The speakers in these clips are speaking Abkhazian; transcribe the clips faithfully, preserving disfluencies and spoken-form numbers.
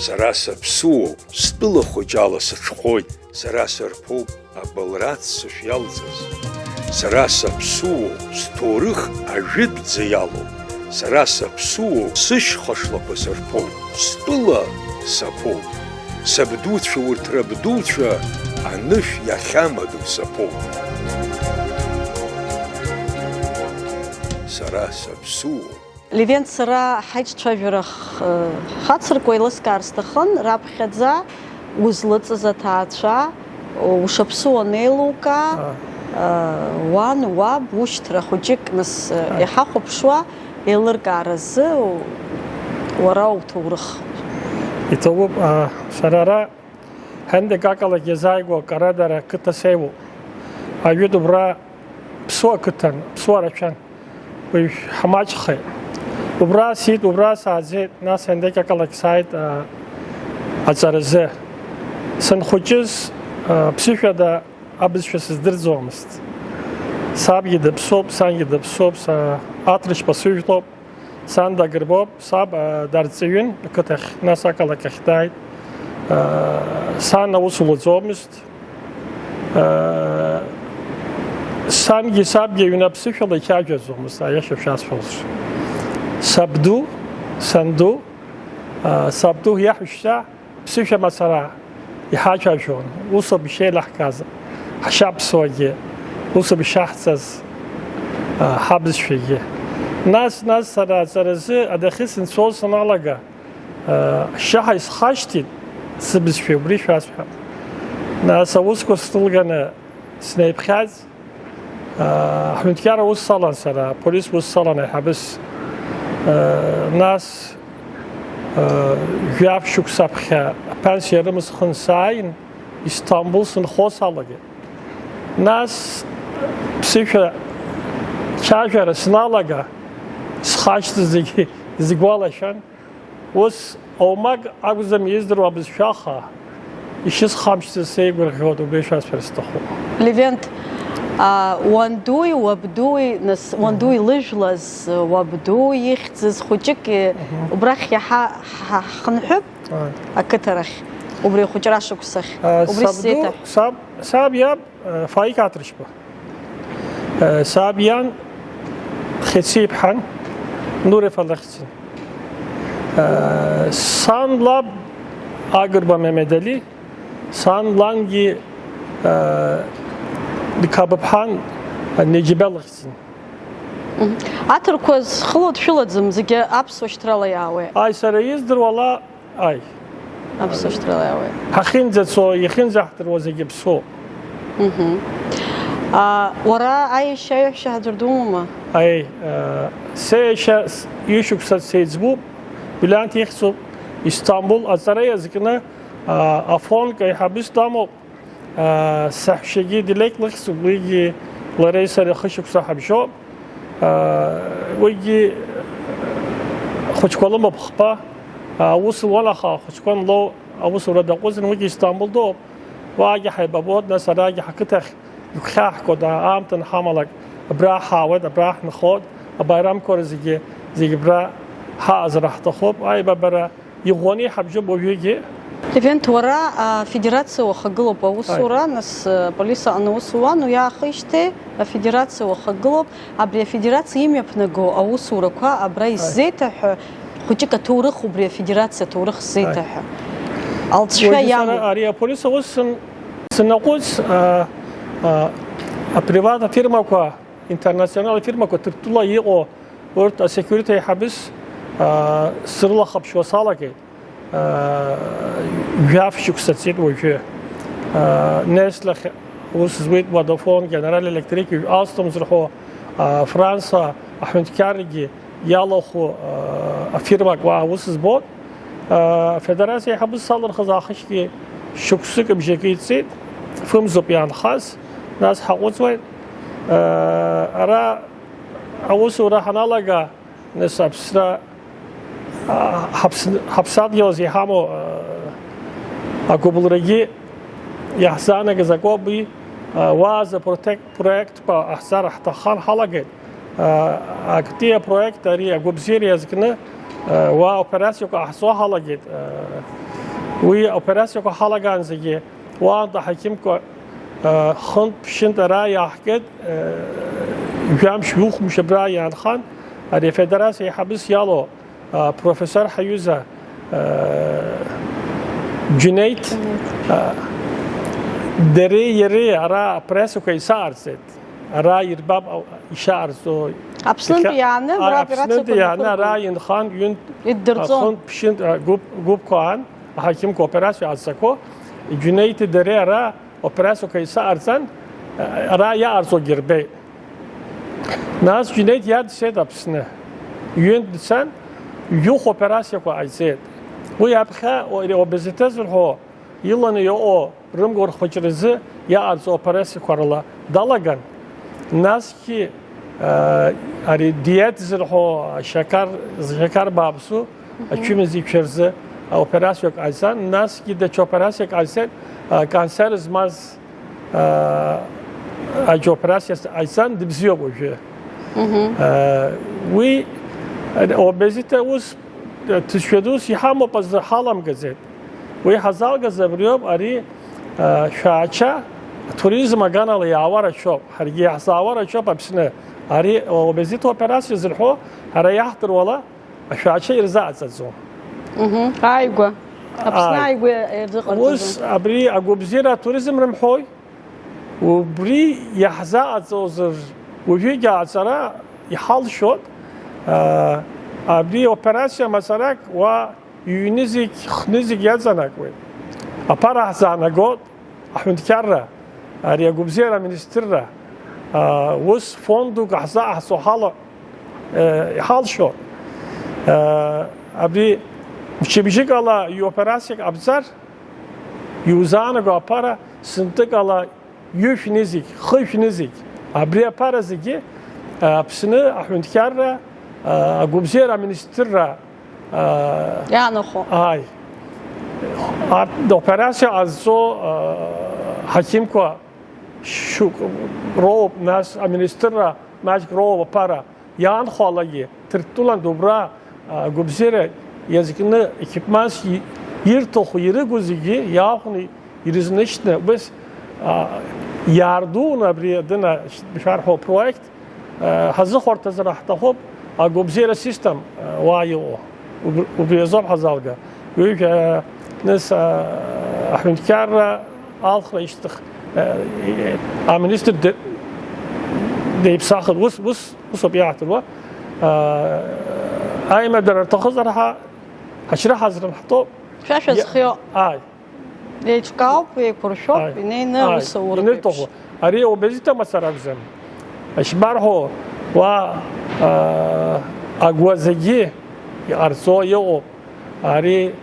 Сара саԥсуоуп, стәыла хәыҷ ала сыҽхәоит, сара сырԥоуп абылра аццышә иалҵыз. Сара саԥсуоуп, сҭоурых ажәытәӡа иалоуп. Сара саԥсуоуп, сышьха шлақәа сырԥоуп, стәыла саԥоуп. Сабдуцәа урҭ рабдуцәа анышә иахьамадоу саԥоуп. Сара саԥсуоуп. Левент, сара ҳаиҿцәажәара х-, хацыркуа еилыскаар сҭахын, раԥхьаӡа узлыҵыз аҭаацәа, ушаԥсыуа анеилукаа, Аа. уан, уаб, ушьҭра хәыҷык, нас, Аа. иҳахәаԥшуа еилыркааразы уара уҭоурых. Иҭабуп, аа, сара ара ҳәандаҩык акалак иазааигәоу Карадара қыҭа сеиуоуп. Ажәытә убра Ԥсуа қыҭан, Ԥсуа рацәан. Уажә ҳмаҷхеит. Убра сиит, убра сааӡеит, нас ҳәандаҩык акалак сааит, а, аҵаразы. Санхәыҷыз, а, ԥсышәада абызшәа сыздырӡомызт. Сабгьы дыԥсуп, сангьы дыԥсуп, са Аҭыршьба сыжәлоуп, сан дагрбоуп, саб, а, дарҵаҩын ақыҭахь, нас ақалақь ахь дааит. А, сан аус луаӡомызт. Сангьы сабгьы аҩны аԥсышәала иҽажәаӡомызт, аиаша шәасҳәозар. Сабду, санду, сабду иаҳәшьцәа ԥсышәа мацара иҳацәажәон, усоуп ишеилаҳкааз ҳшьаԥсуагьы, усоуп ишаҳҵаз ҳабызшәагьы. Нас, нас сара аҵаразы адәахьы сынцәоз саналага, Шьаҳа исхашҭит, сыбызшәа убри шәасҳәап. Нас аусқәа срылганы снеиԥхьаз, ҳҳәынҭқарра ус салан сара, аполис ус салан аиҳабыс. Нас жәаф шықәса аԥхьа аԥенсиа рымысхын сааин, Истамбул сынхо салагеит. Нас ԥсышәа цәажәара сналага, схашҭыз зегьы сгәалашәан. Ус оумак акәӡам издыруа абызшәаха, ишысхамшҭыз сеигәырӷьоит, убри шәасҳәар сҭахуп. Левент, а, уандуи, уабдуи, нас, уандуи Мгм. лыжәлаз, уабду ихьӡыз хәыҷык, э, Мгм. убрахь иаҳа ҳа-, ҳхынҳәып Ааи. ақыҭарахь, убри ахәыҷра шықәсахь, А, убри сабду, сзеиҭаҳә. саб, саб иаб, э, Фаик Аҭыршьба. Э, саб иан Хециԥҳан Нури Фалахьӡын. Сан лаб Агрба Мемедали, сан лангьы Қабыԥҳан Неџьиба лахьӡын. Мгм. Аҭырқәа зхыло дшәылаӡам, зегьы аԥсуа шьҭрала иаауеит. Ааи, сара издыруала, ааи. Аԥсуа шьҭрала иаауеит. Ҳахьынӡацо, иахьынӡаҳдыруа зегьы ԥсуоуп. Мгм. А, уара аиашьа аиаҳәшьа ҳаӡәыр думоума? Аи, э, сеиашьа с-, ҩышықәса сеиҵбуп, Гәлианҭ ихьӡуп, Истамбул аҵара иазкны, а, афонд аиҳабыс дамоуп, а, саҳәшьагьы Дилек лыхьӡуп, уигьы лареи сареи хышықәса ҳабжьоуп, а, уигьы хәыҷқәа лымоуп хԥа, а, аус луан, аха ахәыҷқәа анлоу аусура даҟәыҵын, уигьы Истамбул дууп. Уаагьы ҳаибабоит, нас арагьы ҳақыҭахь игәхьааҳгоит, аамҭа анҳамалак, абра ҳаауеит, абра ҳнхоит, абаирамқәа рзегьы, зегьы абра ҳаҟазар ҳҭахуп, аибабара иӷәӷәаны иҳабжьоуп уажәыгьы. Левент, уара афедерациа уахагылоуп аусура, Ааи. нас, э, аполис аҟны аус уан, уи аахижьҭеи афедерациа уахагылоуп. Абри афедерациа имҩаԥнаго аусурақәа абра Ааи. исзеиҭаҳәа, хәыҷык аҭоурых, убри афедерациа аҭоурых сзеиҭаҳәа. Алҵшәа Уажәы сара иамоуп. ари аполис аус сын-, санаҟәыҵ, а, а, априват афирмақәа, интернационал афирмақәа Ҭырқәтәыла иҟоу урҭ асекиурити аиҳабыс, а, срылахаԥшуа салагеит. Аа, жәаф шықәса ҵит уажәы. Аа, Nestle ахь ус зуеит, Vodafone, General Electric, Alstom зырҳәо, аа, Франса аҳәынҭқаррагьы иалахәу, аа, афирмак уа аус збоит. Аа, афедерациа аиҳабыс салырхыз аахысгьы шықәсык бжьакы иҵит, фымзоуп иаанхаз, нас ҳаҟәыҵуеит. Аа, ара аусура ҳаналага, Нас аԥсра, а, ҳаԥс-, ҳаԥсадгьыл азы иҳамоу, а, агәыбылрагьы иаҳзаанагаз акоуп уи, а, уааза протек-, проектқәа ҟаҳҵар ҳҭаххан ҳалагеит. А, актәи апроект ари агәабзиара иазкны, Уа аоперациақәа ҟаҳҵо ҳалагеит. Уи аоперациақәа ҳалагаанӡагьы уаантәи аҳақьымқәа хынтә-ԥшьынтә ара иааҳгеит, жәамш-ҩымш абра иаанхан, ари афедерациа аиҳабыс иалоу профессор ҳаҩыза Џьунеит, дареи иареи ара апрессақәа исаарҵеит. Ара ирбап, ишаарҵо. Аԥснынтәи иааны, абра аоперациақәа Аԥснынтәи иааны ара инхан ҩынтә, иддырҵон, хынтә-ԥшьынтә гәыԥ, гәыԥқәа аан, аҳақьымқәа операциа ҟазҵақәо, Џьунеити дареи ара операциақәа исаарҵан, ара иаарҵогьы рбеит. Нас Џьунеит иа дцеит Аԥсны. Ҩынтә дцан, жәохә операциақәа ҟаиҵеит. Уи аԥхьа обезитет зырҳәо иланы иҟоу рымгәа рхәыҷразы иаҟарҵо операциақәа рыла далаган, насгьы, аа, ари диет зырҳәо ашьақар, зшьақар бааԥсу, мгм, ачымазаҩцәа рзы аоперациак ҟаиҵан, насгьы даҽа операциак ҟаиҵеит, аа, канцер змаз, аа, аџьа операциа ҟаиҵан, дыбзиоуп уажәы. Мгм. Аа, уи обезитет ус, ҭыжьшәа дус иҳамоуп азы ҳаламгаӡеит. Уи ҳазалгаз абриоуп, ари, а, Шәаача атуризм аганала иаауа рацәоуп. Ҳаргьы иаҳзаауа рацәоуп Аԥсны. Ари обезитет операциа зырҳәо, ҳара иаҳдыруала, ашәаача ирзааӡаӡом. Мгм. Ааигәа. Аԥсны ааи, ааигәа ирзыҟарҵаӡом. Ус абри агәабзиара атуризм рымҳәои? Убри иаҳзааӡозар, уажәыгь ааҵара иҳалшоит. А, абри операциа мацарак уа ҩ-нызқь, х-нызқь иаҵанакуеит. Аԥара ҳзаанагот аҳәынҭқарра, ари агәабзиара аминистрра, а, ус фонд дук ҳзааҳҵо ҳала, э, иҳалшо, э, абри мчыбжьык ала иоперациак ҟабҵар, иузаанаго аԥара сынтәык ала ҩышә нызқь, хышә нызқь, абри аԥара зегьы, а, Аԥсны аҳәынҭқарра, а, агәабзиара аминистрра, а, иаанахәо. Ааи. Арҭ операциа ҟазҵо, а, ҳақьымқәа шьоук роуп, нас аминистрра маҷк роуп аԥара. Иаанхоалагьы, Ҭырқәтәылантә убра, а, гәабзиара иазкны, екипманс и-, ирҭаху, ирыгу зегьы иаахәаны ирызныжьны, убас, а, иаардуны абри адына ш-, шәарҳәо апроект, а, ҳазыхәарҭазар ҳҭахуп, агәабзиара систем, а, уа иҟоу. Уб-, убри азоуп ҳазалга. Ҩыжәа, а, нас, а, аҳәынҭқарра алхра ишьҭых, а, аминистр де-, деиԥсахыр. Ус, ус Усоуп иаҳдыруа. Аа, аимадара рҭахызар ҳа, ҳаҽрыҳазрым ҳтәоуп. Шәа шәазхиоу. Ааи. Еиҿкаауп, еиқәыршәоуп, ааи, инеины, ааи, аус ауроуп еиԥш. Инырҭаху. Ари обезитет мацара акәӡам. Ишбарҳәо, уа, аа, агәазагьы иҟарҵо иҟоуп. Ари,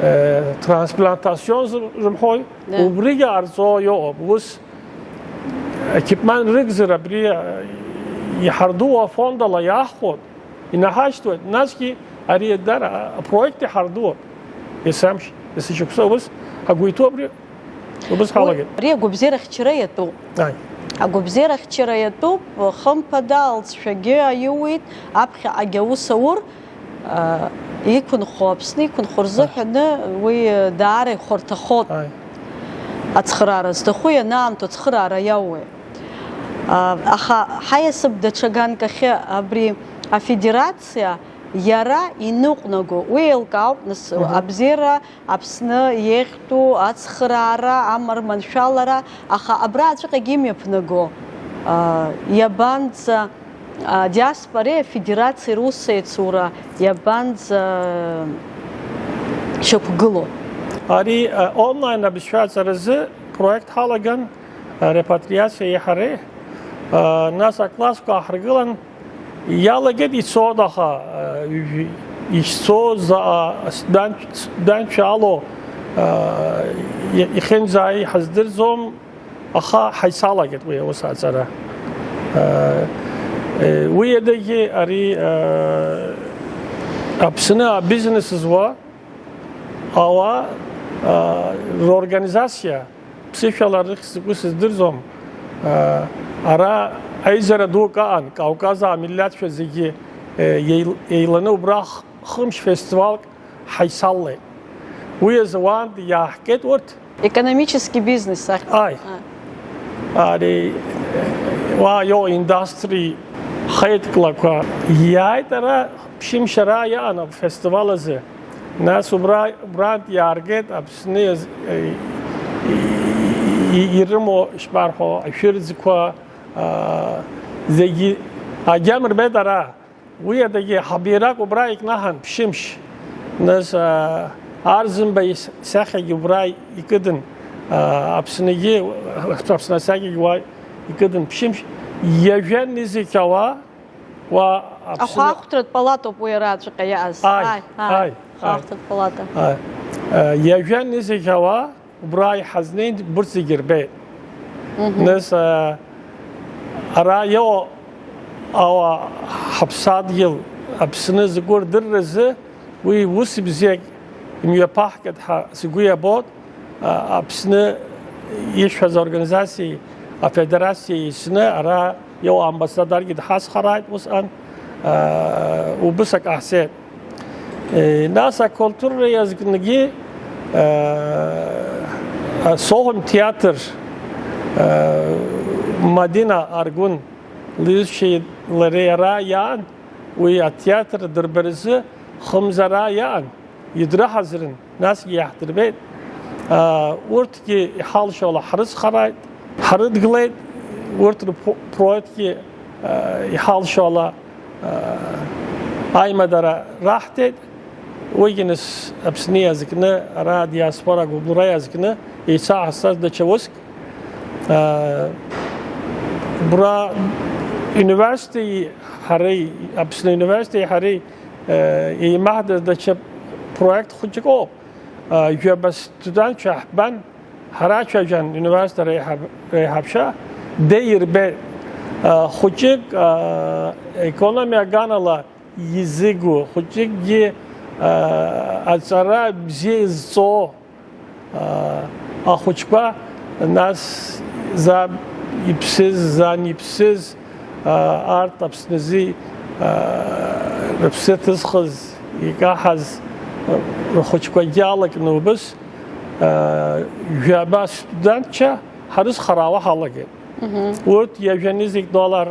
э, трансплантацион рымҳәои, да, убригьы ҟарҵо иҟоуп. Ус, екипман рыгзар абри, э, иҳардуу афондала иаҳхәоит, инаҳашьҭуеит, насгьы ари дара апроект иҳардууп. Есамш, есышықәса ус агәы иҭоу абри. Убас ҳалагеит. Ари агәабзиара ахьчара иатәуп. Ааи. Агәабзиара ахьчара иатәуп, хымԥада, алҵшәагьы аиуит, аԥхьаҟагь аус аур, а, иқәынхо, Аԥсны иқәынхо рзыҳәаны уи, а, даара ихәарҭахоит. Ааи. Ацхыраара зҭаху ианаамҭоу ацхыраара иауеи. А, аха ҳаиасып даҽа ганк ахьы абри афедерациа иара иныҟәнаго, уи еилкаауп, нас, мгм, абзиара Аԥсны иахьтәу ацхыраара, амарманшәалара, аха абра аҵәҟьагьы имҩаԥнаго, а, иабанӡа, а, диаспореи афедерациеи рус еицура иабанӡа шьақәгылоу? Ари, а, онлайн абызшәа аҵаразы проект ҳалаган, а, репатриациеи ҳареи, а, нас аклассқәа ааҳаргылан, Иалагеит ицоит, аха, э, ишцоз, а, студент, студентцәа алоу, э, и-, ихьынӡааи ҳаздырӡом, аха ҳаицалагеит уи аус аҵара. Э, э, уи адагьы ари, э, Аԥсны абизнес зуа ауаа, э, рорганизациа, Ԥсышәала рыхьӡ сгәы сыздырӡом. Ара аизара дук аҟан, Кавказаа амилаҭцәа зегьы, еил-, еиланы убра х-, Хымш фестивалк ҳаисаллеит. Уи азы уаантәи иааҳгеит урҭ. Экономический бизнес ахь. Ааи. Ари уа иоу индастри хеидкылақәа иааит ара ԥшьымшьара иаан афестивал азы. Нас убра, убрантә иааргеит Аԥсны иаз-, и-, и-, ирымоу, ишԥарҳәо, ашәырӡқәа, аа, зегьы агьама рбеит ара. Уи адагьы ҳабирак убра икнаҳан ԥшьымш. Нас, аа, Арӡынба ис-, исахьагьы убра икыдын, аа, Аԥсныгьы, Аԥсны асахьагьы уа икыдын ԥшьымш. Ҩажәа нызқь ауаа уа Аԥсны Ахәаахәҭратә палатоуп уи араҵәҟьа иааз. Ааи, Ааи, ааи, ааи, ааи. Ахәаахәҭратә палата. Ааи. Э, ҩажәа нызқь ауаа убра иҳазнеин, урҭ зегьы рбеит. Мгм. Нас, э, ара иоуа ауа ҳаԥсадгьыл Аԥсны згәы рдырразы уи ус бзиак имҩаԥаҳгеит ҳәа сгәы иабоит. А, Аԥсны ишәҳәаз аорганизациеи афедерациеи исны ара иоуа амбассадаргьы дҳацхрааит усҟан, а, убыс акы ҟаҳҵеит. Е, нас акультура иазкнгьы, а, асоуҳәан театр, а, Мадина Аргәын лҩызцәеи лареи ара иаан, уи атеатр дырбаразы хымзара иаан. Идрыҳазрын, насгьы иаҳдырбеит. Аа, урҭгьы иҳалшо ала ҳрыцхрааит, ҳрыдгылеит, урҭ рпро-, проектгьы, аа, иҳалшо ала, аа, аимадара раҳҭеит. Уигьы нас Аԥсны иазкны, ара адиаспора агәыбылра иазкны, еицаҳасҵаз даҽа уск. Убра университети ҳареи, Аԥсны университети ҳареи, еимаҳдаз даҽа проект хәыҷык ыҟоуп. Жәаба студентцәа ҳбан, ҳара ацәажәан университет реиҳаб-, реиҳабшьа деирбеит. Хәыҷык, економиа аганала изыгу, хәыҷыкгьы, аҵара бзиа изҵо, ахәыҷқәа, нас, заб иԥсыз, зан иԥсыз, арҭ Аԥсназы рыԥсы ҭызхыз, икаҳаз рхәыҷқәагьы алакны убыс, жәаба студентцәа ҳарыцхраауа ҳалагеит. Мгм. Урҭ ҩажәа нызқь доллар,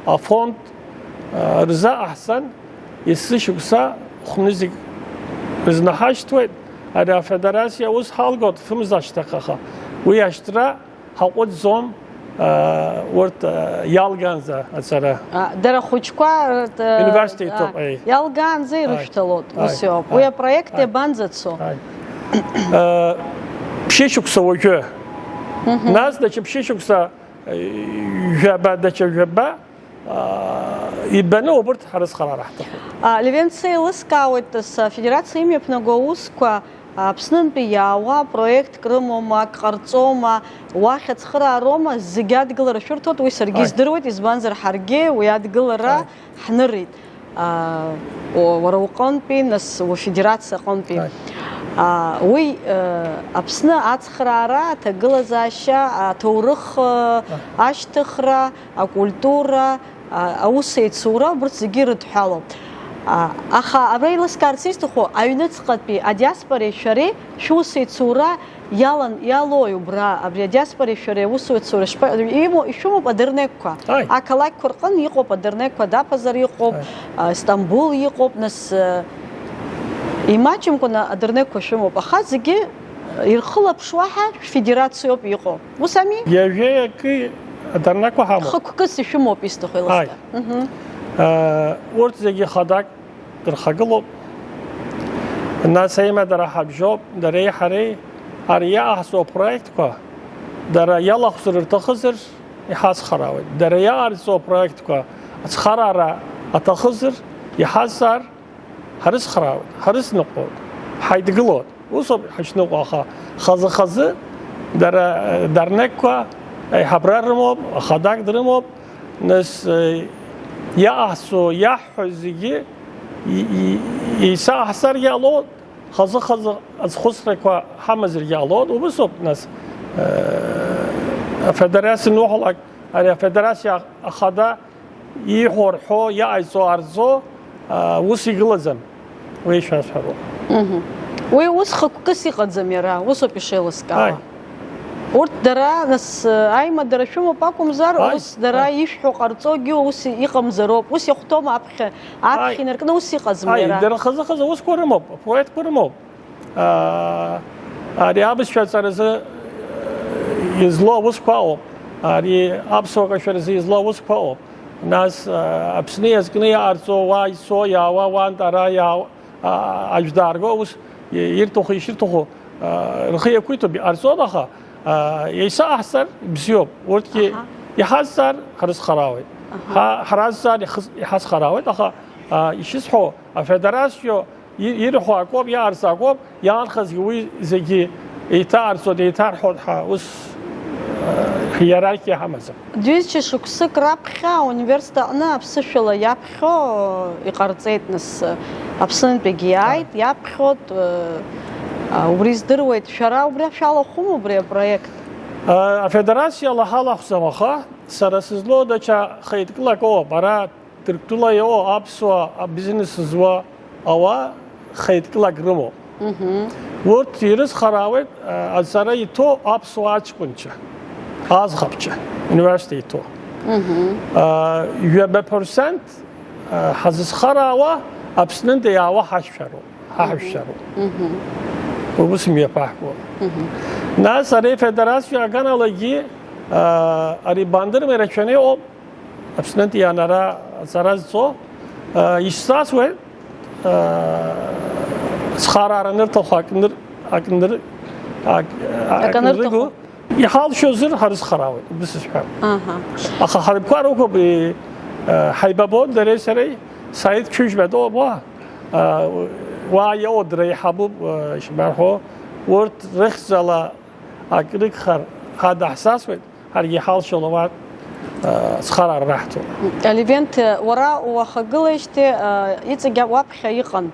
афонд, рзаҟаҳҵан, есышықәса хә-нызқь рызнаҳашьҭуеит, ари афедерациа аус ҳалгоит, фымза ашьҭахь, аха уи ашьҭра ҳаҟәыҵӡом, урҭ иалгаанӡа аҵара. А, дара хәыҷқәа, рт-, Университет а, ҭоуп, аи. Иалгаанӡа Аи. Ирышәҭалоит, Аи. ус иоуп. Аи. Уи апроект Аи. Иабанӡацо? Аи. Э, ԥшьышықәса уажәы. Мгм. Нас даҽа ԥшьышықәса, э, жәаба, даҽа жәаба, а, ибаны убырҭ ҳарыцхраара ҳҭахуп. А, Левенци еилыскаауеит, ас, афедерациа имҩаԥнаго аусқәа Аԥснынтәи иаауа проектк рымоума, ак ҟарҵома, уахь ацхыраарома, зегьы адгылара шәырҭоит, уи саргьы Аи. Издыруеит, избанзар ҳаргьы уи адгылара Аи. Ҳнырит. А, о, уара уҟынтәи, нас, уфедерациа аҟынтәи. Аи. А, уи, э, Аԥсны ацхраара, аҭагылазаашьа, аҭоурых, э, Аи. Ашьҭыхра, акультура, а, аусеицура, убырҭ зегьы ирыдҳәалоуп. А, аха абра еилыскаарц исҭаху, аҩныҵҟатәи адиаспореи шәареи шәусеицура иалан, иалои убра, абри адиаспореи шәареи аусеицура шԥа-, имоу, ишәымоуп адырнеқәа? Аи. Ақалақьқәа рҟын иҟоуп адырнеқәа, Даԥазар иҟоуп, Аи. А, Стамбул иҟоуп, нас, э, имаҷымкәаны адырнеқәа шәымоуп, аха зегьы ирхылаԥшуа ҳәа шәфедерациоуп иҟоу. Ус ами? Ҩажәеи акы адырнеқәа ҳамоуп. Хықәкыс ишәымоуп исҭаху еилыскаа. Аи. Мгм. Э, урҭ зегьы хадак дырхагылоуп. Нас аимадара ҳабжьоуп, дареи ҳареи ари иаҳзо апроектқәа, дара иалахәзар рҭахызар, иҳацхраауеит. Дара иаарҵо апроектқәа ацхыраара аҭахызар, иҳазҵаар, ҳарыцхраауеит, ҳарыцныҟәоит, ҳаидгылоит. Усоуп ҳашныҟәо, аха хазы-хазы дара, дарнеқәа аиҳабра рымоуп, ахадак дрымоуп, нас, э, иаҳзо, иаҳҳәо зегьы и-, и-, еицаҳсаргьы ҟалоит, хазы-хазы азхәыцрақәа ҳамазаргьы ҟалоит, убысоуп, нас, э, афедерациа ануҳәалак, ари афедерациа ахада ииҳәо рҳәо, иҟаиҵо арҵо, а, ус игылаӡам. Уи шәасҳәароуп. Мгм. Уи ус хықәкыс иҟаӡам иара, усоуп ишеилыскаауа. Ааи. Урҭ дара, нас, аимадара шәымоуп акәымзар, Ааи, ус дара ааи. ишәҳәо ҟарҵогьы ус иҟамзароуп, ус иахәҭоума аԥхьа, аԥхьа Ааи. инаркны ус иҟаӡам Ааи, иара. Дара хазы-хазы усқәа рымоуп, апроектқәа рымоуп. Аа, ари абызшәа аҵаразы излоу аусқәа ыҟоуп, ари аԥсуа кашәаразы излоу аусқәа ыҟоуп. Нас, аа, Аԥсны иазкны иҟарҵо, уа ицо, иаауа, уантә ара иаауа, аа, аӡә даарго, ус ирҭаху, иширҭаху, аа, рхы иақәиҭуп, иҟарҵом, аха, аа, еисаҟаҳҵар бзиоуп. Урҭгьы Аҳа. иҳазҵаар, ҳрыцхраауеит. Аҳа. Ҳа-, ҳразҵаар, иҳаз-, иҳацхраауеит, аха, аа, ишысҳәо, афедерациа и-, ирҳәо акоуп, иаарц акоуп, иаанхазгьы уи зегьы еиҭаарцоит, еиҭарҳәоит ҳәа ус, э, ииерархиа ҳамаӡам. Ҩыџьа шықәсык раԥхьа ауниверситет аҟны аԥсышәала иаԥхьо иҟарҵеит, нас, Аԥснынтәигьы иааит, иаԥхьоит, э, а, убри здыруеит. Шәара убри шәалахәым, убри апроект? Э, афедерациа лаҳалахәӡам, аха сара сызлоу даҽа хеидкылак ыҟоуп. Ара Ҭырқәтәыла иҟоу аԥсуа бизнес зуа ауаа хеидкылак рымоуп. Мгм. Урҭ ирыцхраауеит, а, аҵара иҭоу аԥсуа аҷкәынцәа, аӡӷабцәа, университет иҭоу. Мгм. А, ҩаба процент, а, ҳазыцхраауа Аԥснынтәи иаауа ҳашәҳәароуп, ҳаҳәшьцәароуп. Мгм. Убыс мҩаԥаҳгоуп. Мгм. Нас ари афедерациа аганалагьы, а, ари бандырмеи рацәаны иҟоуп. Аԥснынтәи ианара аҵара зҵо, э, ишсасуеит, э, цхыраара анырҭаху акныр-, акныр-, ак-, Аканырҭаху. акныргыло, иҳалшозар ҳарыцхраауеит, убыс сҳәап. Аҳа. Аха ҳаргәқәа рықәуп, э, э, ҳаибабон дареи сареи, Саид Чыжьба доуп уа, э, уа иоуа дреиҳабуп, э, ишбарҳәо, урҭ рыхьӡала акрыгхар ҳадаҳзасуеит. Ҳаргьы иҳалшо луан, э, цхыраара раҳҭо. Аливент, уара уахагылеижьҭеи, э, иҵегь уаԥхьа иҟан,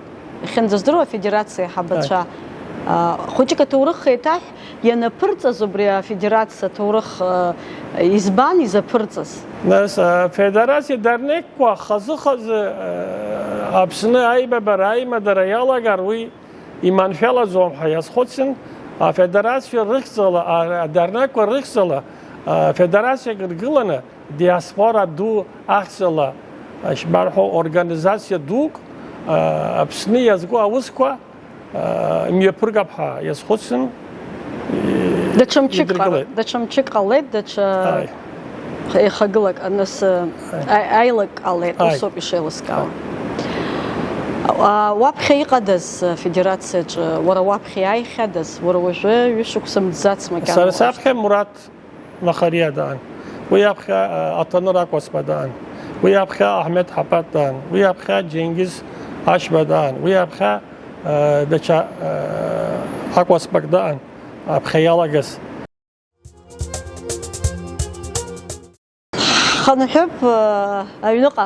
иахьынӡаздыруа афедерациа аиҳабацәа. Аи. Э, хәыҷык аҭоурых еиҭаҳә, ианаԥырҵаз убри афедерациа аҭоурых, э, избан изаԥырҵаз? Нас, э, афедерациа дырнеикәа хазы-хазы, э, Аԥсны аибабара, аимадара иалагар уи иманшәалаӡом ҳәа иазхәыцын, афедерациа рыхьӡала, а-, адырнеқәа рыхьӡала, афедерациак ргыланы диаспора ду ахьӡала, ишбарҳәо, организациа дук, а, Аԥсны иазку аусқәа, а, имҩаԥыргап ҳәа иазхәыцын, и-, Даҽа мчык идыркылеит. ҟала-, даҽа мчык ҟалеит, даҽа Ааи. Еихагылак аныс, Ааи. аи-, аилак ҟалеит, Ааи. усоуп ишеилыскаауа. Ааи. А, уаԥхьа иҟадаз афедерациаҿы, уара уаԥхьа иааихьадаз, уара уажәы ҩышықәса мӡац макьана Сара уҟаз? Саԥхьа Мураҭ Нахариа даан. Уи аԥхьа, а, Аҭаныр Акәасба даан. Уи аԥхьа Аҳмед Ҳапат даан. Уи аԥхьа Џьенгиз Ашьба даан. Уи аԥхьа, а, даҽа, а, Акәасбак даан. Аԥхьа иалагаз. Хынҳәып, э, аҩныҟа,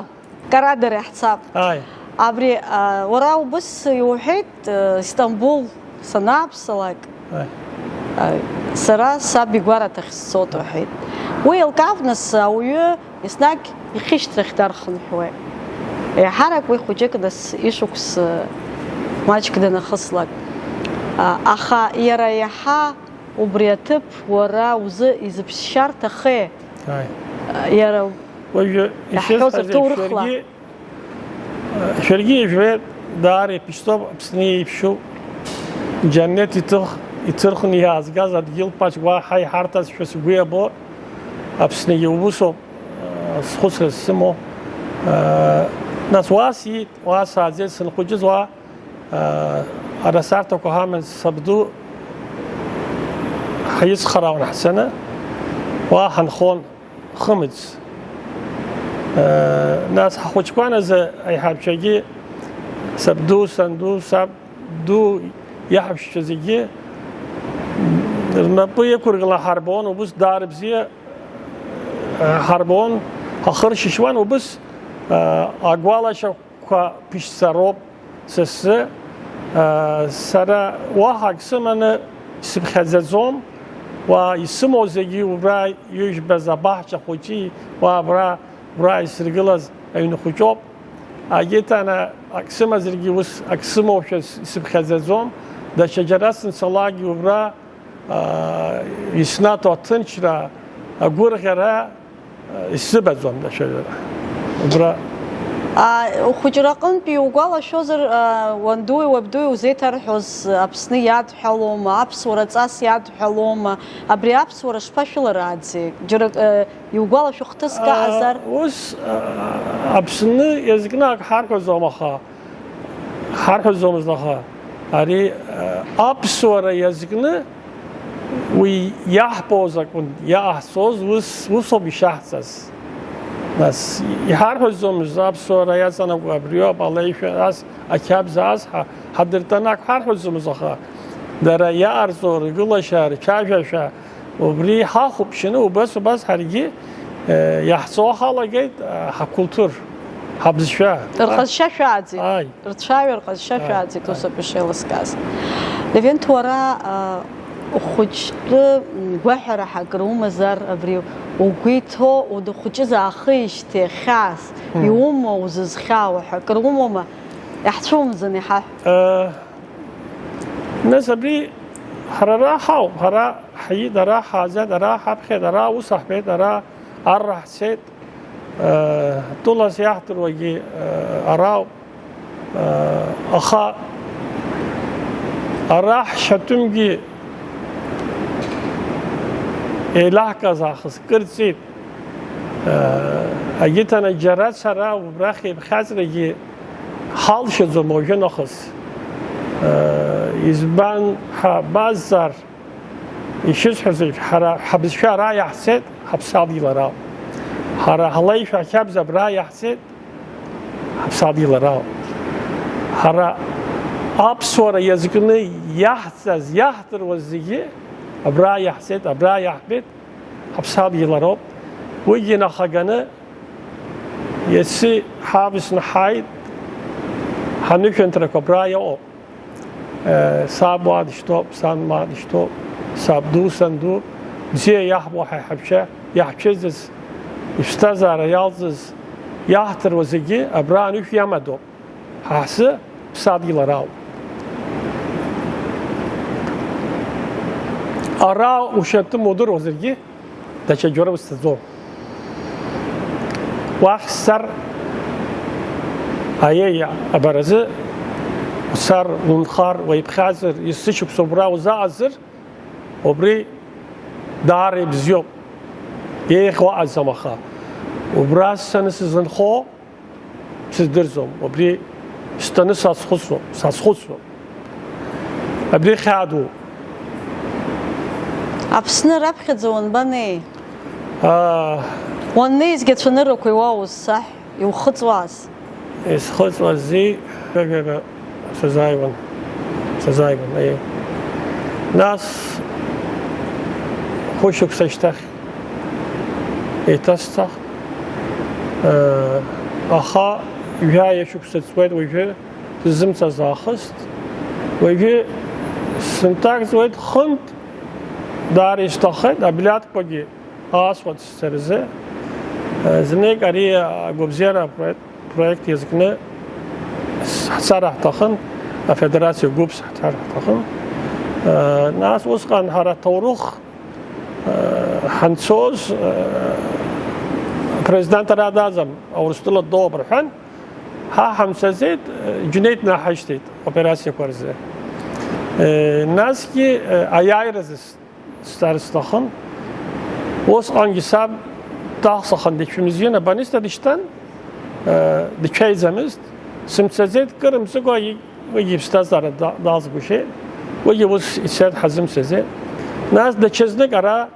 Карадара иаҳцап. Ааи. Абри, э, уара убыс иуҳәеит, э, Истамбул санааԥсалак, Ааи. э, сара саб игәараҭахь сцоит уҳәеит. Уи еилкаап, нас, ауаҩы еснагь ихьышьҭрахь дархынҳәуеит. Еиҳарак уи хәыҷык, нас, ишықәс, э, маҷк данахыслак. А, аха иара иаҳа Убри аҭыԥ уара узы изыԥсшьар ҭахеи? Ааи. Иара Уажәы иаҳҳәозар ишысҳәаз еиԥш, ҭоурыхла. Шәаргьы, шәаргьы ижәлеит, даара иԥшӡоуп, Аԥсны еиԥшуп. Џьаннеҭ иҭых-, иҭырхны иаазгаз адгьыл пач уа ҳаиҳарҭазшәа сгәы иабо, Аԥсны иубусоуп, схәыцра сымоу. Нас уа сиит, уа сааӡеит, сынхәыҷыз уа. Арасарҭақәа ҳаман сабду ҳицхраауан ҳцаны, уа ҳанхон хымыӡ. Нас ҳхәыҷқәан азы аиҳабцәагьы сабду, санду, сабду, иаҳәшьцәа зегьы рнапы иқәыргыла ҳарбон, убыс даара бзиа ҳарбон, ҳахыршьышьуан, убыс агәалашьа қәа ԥышьҵароуп са сзы. Сара уаҳа ак сыманы сыԥхьаӡаӡом. Уа исымоу зегьы убра иҩжәбаз абаҳча хәыҷи, уа абра, убра исыргылаз аҩны хәыҷоуп. Агьеҭана ак сымазаргьы ус ак сымоушәа с-, исыԥхьаӡаӡом, даҽаџьара санцалакгьы убра, аа, иснаҭо аҭынчра, агәырӷьара, аа, исзыбаӡом даҽаџьара. Убра. А, ухәыҷра аҟынтәи иугәалашәозар, а, уандуи уабдуи узеиҭарҳәоз Аԥсны иадҳәалома, аԥсуара ҵас иадҳәалома, абри аԥсуара шԥашәыларааӡеи? Џьара, а, Иугәалашәо хҭыск аҟазар? Ус, а, Аԥсны иазкны ак ҳарҳәаӡом, аха, ҳарҳәаӡомызт, аха ари, а, аԥсуара иазкны уи иаҳбоз акәын, иаҳзцоз ус, усоуп ишаҳҵаз. Нас иҳарҳәаӡомызт аԥсуара иаҵанакуа абриоуп алеишәа, ас ақьабз ас ҳа-, ҳадыртәаны ак ҳарҳәаӡомызт, аха дара иаарҵо ргылашьа, рцәажәашьа, Убри ҳахәаԥшьаны убас, убас ҳаргьы, э, иаҳҵо ҳалагеит, э, ҳакультур, ҳабызшәа. Рҟазшьа шәааӡеит. Ааи. Рцәаҩа, рҟазшьа Ааи, шәааӡеит, ус ааи. Ауп ишеилыскааз. Левент, уара, э, ухәыҷтәы гәаҳәара ҳәа акыр умазар, абри угәы иҭоу, удыхәыҷыз аахижьҭеи ахьаас Мм. иумоу, узызхьаауа ҳәа акыр умоума? Иаҳцәумӡан, иҳаҳә. Э, Нас абри ҳара ара ҳауп, ҳара ҳиит, ара ҳааӡеит, ара ҳаԥхьеит, ара аус аҳбеит, ара арра ҳцеит, э, тәылас иаҳдыруагьы, э, арауп, э, аха ара ҳшьатәымгьы еилаҳкааз аахыс кырҵит. Агьыҭана џьара цара убрахь иԥхьаҵрагьы ҳалшаӡом уажәы нахыс. Избан ҳәа базҵаар, ишысҳәаз еиԥш, ҳара ҳабызшәа ара иаҳцеит, ҳаԥсадгьыл ара. Ҳара ҳлеишәа ақьабз абра иаҳцеит, ҳаԥсадгьыл ара. Ҳара аԥсуара иазкны иаҳҵаз, иаҳдыруаз зегьы абра иаҳцеит, абра иаҳбеит. Ҳаԥсадгьыл ароуп. Уигьы инахаганы иацы ҳавсны ҳааит, ҳанышәынҭрақәа абра иҟоуп. Э, саб уа дышьҭоуп, сан уа дышьҭоуп, сабду, санду, бзиа иаҳбо ҳаиҳабшьа, иаҳцәыӡыз, иԥсҭазаара иалҵыз, иаҳҭыруа зегьы абра анышә иамадоуп. Ҳа ҳзы ԥсадгьыл ара ауп. Ара ушьатәым удыруазаргьы, даҽа џьара узцаӡом. Уахь сцар, аиеи, абаразы уцар, унхар, уеиԥхьаӡар, есышықәса убра узаазар, убри даара ибзиоуп. Еиӷьу аҟаӡам, аха убра сцаны сзынхо, Сыздырӡом, убри стәаны сазхәыцуам, сазхәыцуам. Абри хьаа ду. Аԥсны раԥхьаӡа уанбанеи? Аа. Уаннеизгьы ацәаныррақәа иуаузсаҳә, иухыҵуаз? Исхыҵуази, ҩажәаҩа сазааиуан, сазааигәан, аиеи. Нас хәышықәса ашьҭахь еиҭасҵахт. Аха жәаҩа шықәса ҵуеит уажәы сзымцаз аахыст. Уажәы сынҭагӡуеит, хынтә даара исҭаххеит, абилиаҭқәагьы аасуеит сцаразы. Знык ари агәабзиара апроект, проект иазкны ҳцар ҳҭахын, афедерациа гәыԥс ҳцар ҳҭахын. Нас усҟан ҳара аҭоурых Ҳанцоз, апрезидент ара даӡам, Урыстәыла ддууп рҳәан, ҳа ҳамцаӡеит, Џьунеид днаҳашьҭит операциақәа рзы. Насгьы аиааиразы сцар сҭахын. Усҟангьы саб даҳхәахан дычмазаҩын, абаниста дышьҭан, дычаиӡамызт, сымцаӡеит, кыр мҵыкәа Уигьы иԥсҭазаара да-, далҵгәышьеит, уигьы ус ицеит ҳазымцаӡеит. Нас даҽазнык ара,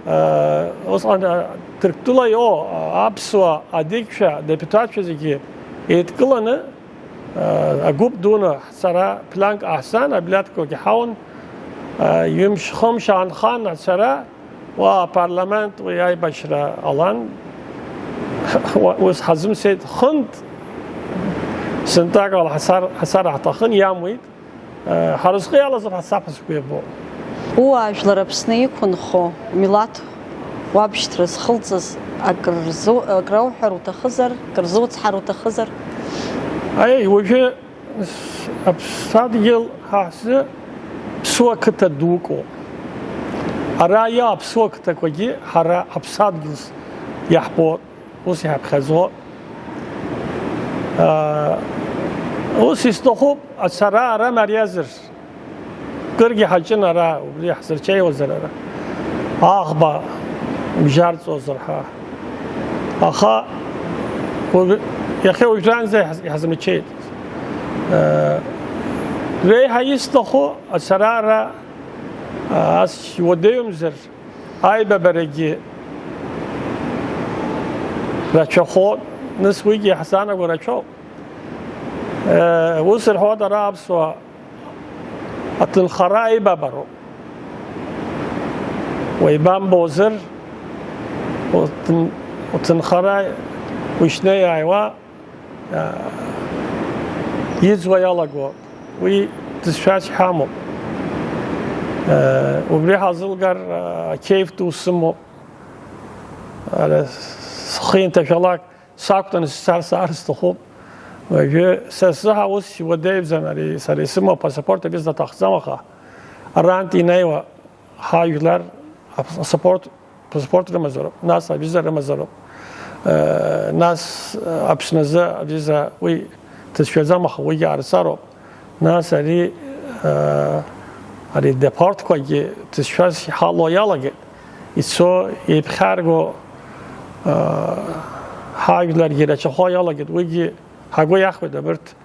аа, усҟан, аа, Ҭырқәтәыла иҟоу, аа, аԥсуа адикцәа, адепутатцәа зегьы еидкыланы, аа, агәыԥ дуны ҳцара планк ҟаҳҵан, абилиаҭқәагьы ҳауан, аа, ҩымш-хымш аанхан ацара, Уа апарламент уи аибашьра ҟалан, уа-, ус ҳазымцеит, хынтә сынтәакала ҳацар, ҳацар ҳҭахын, иамуит. Ҳара зхы иалазар ҳацап ҳәа сгәы иабо. Ууаажәлар Аԥсны иқәынхо, милаҭ уабшьҭра зхылҵыз акыр рзу-, акрауҳәар уҭахызар, акыр зуцҳар уҭахызар? Аи, уажәы аԥсадгьыл ҳа ҳзы ԥсуа қыҭа дук ауп. Ара иааԥсуа қыҭақәагьы ҳара ҳаԥсадгьылс иаҳбо, ус иҳаԥхьаӡо. Ус исҭахуп ацара ара мариазар. Кыргьы ҳаҿын ара, убри ҳзырҽеиуазар ара. Аӷба бжьарҵозар ҳәа. Аха уажә, иахьа уажәраанӡа иҳаз-, иҳазмыччеит. Реиҳа исҭаху ацара ара, ас уадаҩымзар, аибабарагьы рацәахо, нас уигьы иаҳзаанаго рацәоуп. Ус рҳәоит ара аԥсуаа. Аҭынхара аибабароуп. Уеибамбозар, уҭын-, уҭынхара уишьны иааиуа, а, иӡуа иалаго, уи дызшәаз ҳамоуп. Э, убри ҳазылгар, а, ақьеиф ду сымоуп. Ара схы инҭашәалак, сақәтәаны сцар, саар сҭахуп. Уажәы са сзыҳәа ус иуадаҩӡам, ари сара исымоу апасапорт, авиза аҭахӡам, аха арантә инеиуа ҳажәлар апасапорт, апасапорт рымазароуп, нас авиза рымазароуп. Э, нас, э, Аԥсны азы авиза уи ҭызшәаӡам, аха уигьы аарцароуп. Нас ари, э, ари депортқәагьы ҭызшәас иҳалоу иалагеит, ицо еиԥхьарго, э, ҳажәларгьы ирацәахо иалагеит, уигьы ҳагәы иахәеит абарҭ,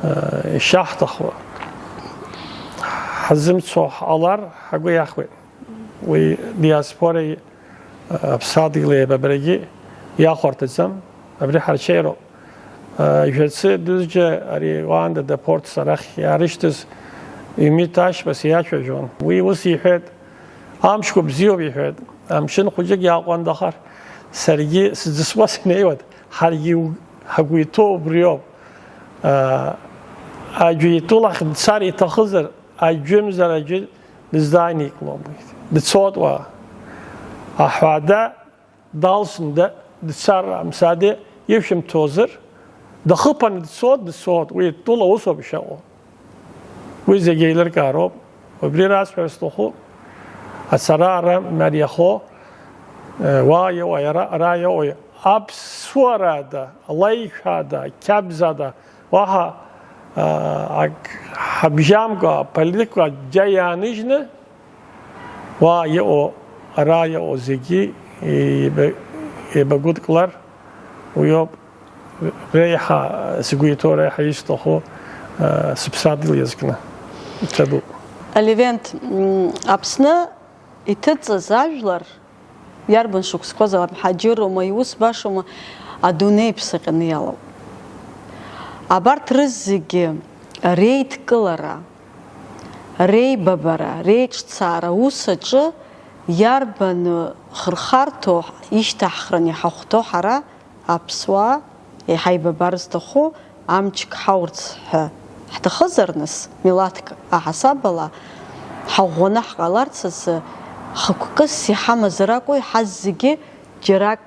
э, ишаҳҭаху. Ҳазымцо ҳҟалар, ҳагәы иахәеит. Уи диаспореи, э, аԥсадгьыли еибабарагьы иахәарҭаӡам, абри ҳарҽеироуп. Жәацы дызџьа ари уаанда дапорт арахь иаарышьҭыз Ҩмит Ашьбас иацәажәон. Уи ус иҳәеит, амшқәа бзиоуп, иҳәеит, амшын хәыҷык иааҟәандахар, саргьы сыӡысуа снеиуеит, ҳаргьы ҳагәы иҭоу убриоуп. Аӡәы итәылахь дцар иҭахызар, аӡәымзар аӡәы дыззааиникыломызт, дцоит уа. Аҳәаада далсны да-, дцар амсаде ишәымҭозар, дахыԥаны дцоит, дцоит, уи тәыла усоуп ишыҟоу. Уи зегьы еилыркаароуп. Убри расҳәар сҭахуп, ацара ара мариахо, э, уа иоуа, ара, ара иоуа, аԥсуарада, алаишәада, ақьабзада, уаҳа, э, ак ҳабжьамкәа, аполитикақәа џьа иааныжьны, уа иҟоу, ара иҟоу зегьы еиба-, еибагәыдкылар, уиоуп реиҳа сгәы иҭоу, реиҳа исҭаху, э, сыԥсадгьыл иазкны. Ҭабуп. Алевент, м, Аԥсны иҭыҵыз ажәлар иарбан шықәсқәазар, амҳаџьырроума, иус башоума, адунеи иԥсаҟьаны иалоуп. Абарҭ рызегьы реидкылара, реибабара, реиҿцаара ус аҿы иарбан хырхарҭоу ишьҭаҳхран иҳахәҭоу ҳара, аԥсуаа, иҳаибабар зҭаху амчк ҳаурц ҳәа ҳҭахызар, нас, милаҭк аҳасабала ҳаӷәӷәаны ҳҟаларц азы хықәкыс иҳамазар акәу, иҳаз зегьы џьарак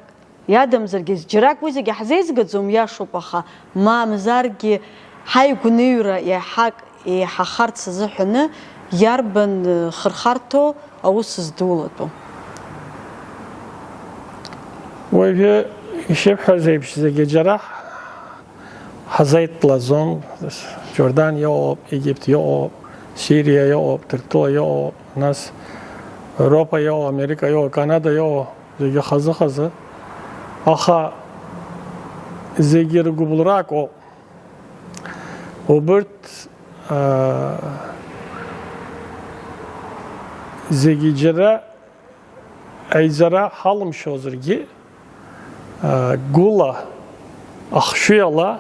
иадамзаргьы, џьарак уи зегьы ҳзеизгаӡом, иашоуп, аха мамзаргьы ҳаигәныҩра иаҳак еиҳахарц азыҳәаны иарбан, э, хырхарҭоу аус здулатәу? Уажәы ишыбҳәаз еиԥш, зегьы џьара ҳазеидтәлаӡом. Џьордан иҟоуп, Египет иҟоуп, Сириа иҟоуп, Ҭырқәтәыла иҟоуп, нас Европа иҟоуп, Америка иҟоуп, Канада иҟоуп, зегьы хазы-хазы. Аха зегьы ргәыбылра акоуп. Убырҭ, аа, зегьы џьара аизара ҳалымшозаргьы, аа, гәыла, ахшыҩала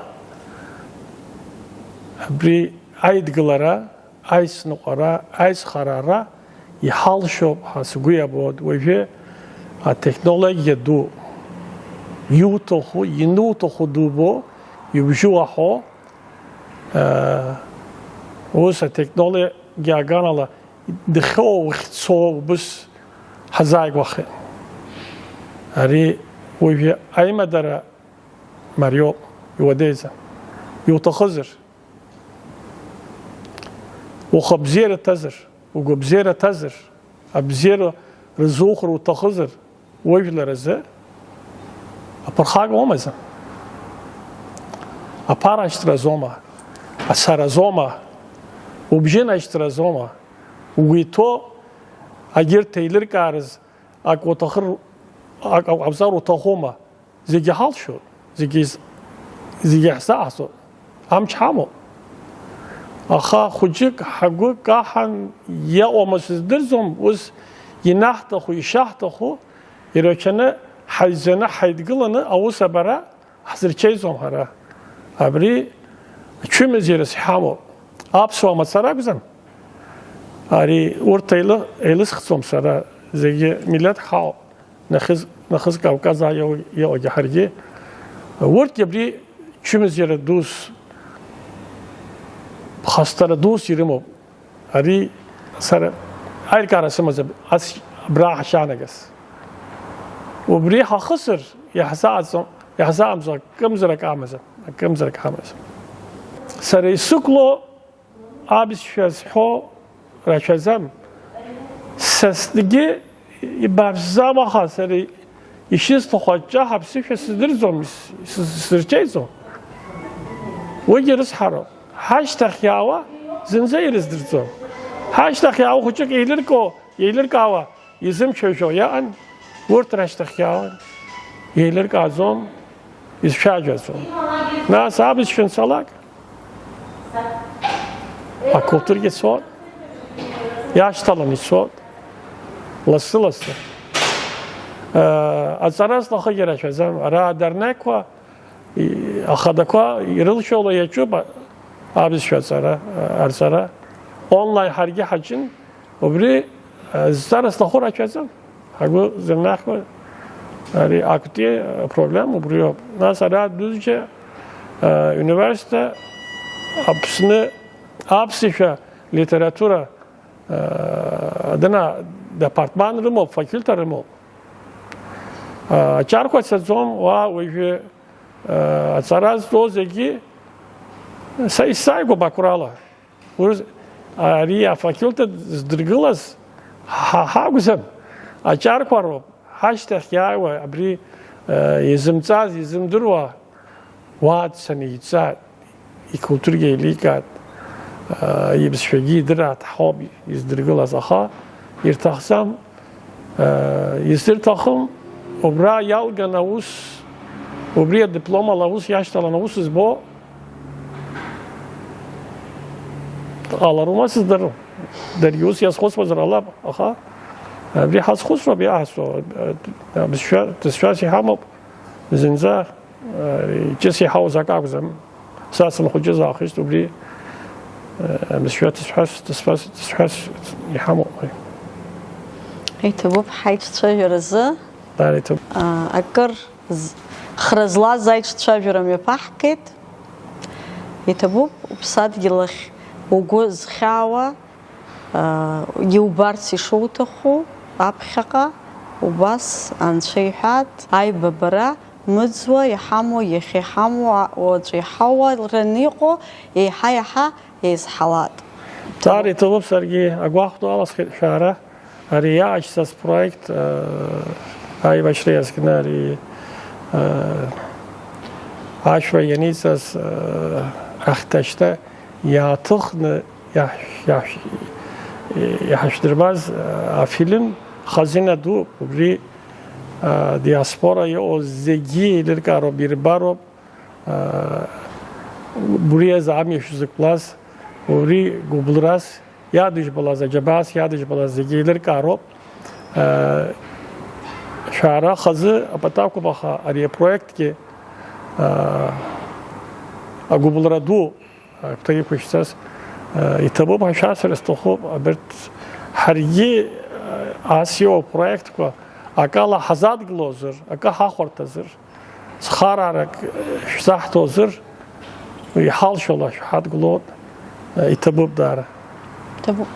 абри аидгылара, аицныҟәара, аицхыраара иҳалшоуп ҳәа сгәы иабоит. Уажәы атехнологиа ду, иуҭаху, иануҭаху дубо, иубжьы уаҳо, Ус атехнологиа аганала дхьоу ухьцо убыс ҳазааигәахеит. Ари уажәы аимадара мариоуп, иуадаҩӡам. Иуҭахызар, ухы абзиара ҭазар, угәабзиара ҭазар, абзиара рзухәар уҭахызар, уажәлар азы аԥырхага умазар. Аԥара ашьҭра азоума, ацара азоума, убжьы нашьҭра азоума, угәы иҭоу агьырҭ еилыркаарыз ак уҭахыр, ак, ак ҟамҵар уҭахума? Зегьы ҳалшоит, зегьы из-, зегьы ҳзааҳҵоит, амч ҳамоуп. Аха хәыҷык ҳгәы каҳан иаҟоума сыздырӡом, ус инаҳҭаху, ишаҳҭаху, ирацәаны, ҳаҩӡаны, ҳаидгыланы аус абара ҳзырчеиӡом ҳара. Абри ачымазарас иҳамоуп. Аԥсуаа мацара акәӡам. Ари урҭ еилы-, еилысхӡом сара, зегьы милеҭ ҳауп. Нахыс, нахыс Кавказаа иҟоу-, иҟоугьы ҳаргьы, урҭгьы абри чымазара дус, хасҭара дус ирымоуп. Ари сара аилкаара сымазар, ас абра ҳшаанагаз. Убри ҳахысыр, иаҳзааӡом, иаҳзаамзо акымзарак амазар, акымзарак ҳамазар. Сара исықәло абызшәа зҳәо рацәаӡам. Сасгьы ибааԥсӡам, аха сара ишысҭаху аҿҿаҳа аԥсышәа сыздырӡом, ис-, ис-, сзырҿеиӡом. Уигьы рыцҳароуп. Ҳашьҭахь иаауа зынӡа ирыздырӡом. Ҳашьҭахь иаауа хәыҷык еилырго, еилыркаауа изымчҳәажәо иаан, урҭ рашьҭахь иаауан, еилыркааӡом, изцәажәаӡом. Нас абызшәа анцалак, акультурагьы цот, иашьҭалан ицот, лассы-лассы. Э, аҵара зҭахыгьы рацәаӡам. Ара адернеққәа, и-, ахадақәа ирылшо ала иаҿуп а-, абызшәа аҵара, а-, арҵара. Онлайн ҳаргьы ҳаҿын, убри, а, зҵара зҭаху рацәаӡам. Ҳгәы зырнахуа ари актәи апроблема убриоуп. Нас ара адәыџьа, а, университет Аԥсны аԥсышәа литература, а, адына департман рымоуп, факультет рымоуп. А, аҿарқәа цаӡом, уа уажәы, а, аҵара зҵо зегьы са исзааигәоуп акурала. Урыс, ари афакультет здыргылаз ҳа ҳакәӡам, аҿарқәа роуп, ҳашьҭахь иааиуа, абри, а, изымҵаз, изымдыруа, уа дцаны иҵааит, икультурагьы еиликааит, а, иԥсшәагьы идырааит, ҳауп издыргылаз, аха ирҭахӡам, а, изырҭахым, убра иалган аус, убри адиплом ала аус иашьҭалан аус збо, дҟалароума сыздырам. Даргьы ус иазхәыцуазар ҟалап, аха абри ҳазхәыцроуп иаҳасо, а, абызшәа, ҭызшәас иҳамоуп, зынӡа. Ҷыс иҳауз акы акәӡам. Са сынхәыҷыз аахижьҭеи убри, э, абызшәа ҭысҳәас, ҭысҳәас, ҭысҳәас иҳамоуп уи. Иҭабуп ҳаиҿцәажәаразы. Даара иҭабуп. А, акыр з-, хра злаз аиҿцәажәара мҩаԥаҳгеит. Иҭабуп уԥсадгьыл ахь угәы зхьаауа, аа, иубарц ишуҭаху аԥхьаҟа, убас Анцәа иҳәат, аибабара мыӡуа иҳамоу, иахьа иҳамоу, а, уаҵәы иҳауа раны иҟоу, еиҳа-еиҳа еизҳалат. Даара иҭабуп, саргьы агәахәтәы аласхит шәара, ари иаашьцаз проект, аа, аибашьра иазкны ари, аа, ашәа ианиҵаз, аа, ахьҭа шьҭа иааҭыхны иаҳ-, иаҳ-, иҳашәдырбаз, а, афильм хазина ду, убри, а, диаспора иҟоу зегьы еилыркаароуп, ирбароуп, а, убри азы амҩа шәзықәлаз, убри гәыбылрас иадыжәбалаз, аџьабаас иадыжәбалаз зегьы еилыркаароуп. А, шәара хазы апатакәым, аха ари апроектгьы, а, агәыбылра ду агәҭа иқәышәҵаз, э, иҭабуп ҳәа шәасҳәар сҭахуп, абарҭ ҳаргьы, э, ас иоуа апроектқәа акала ҳазадгылозар, акы ҳахәарҭазар, цхыраарак, э, шәзаҳҭозар, уи иҳалшо ала шәҳадгылоит, э, иҭабуп даара. Иҭабуп.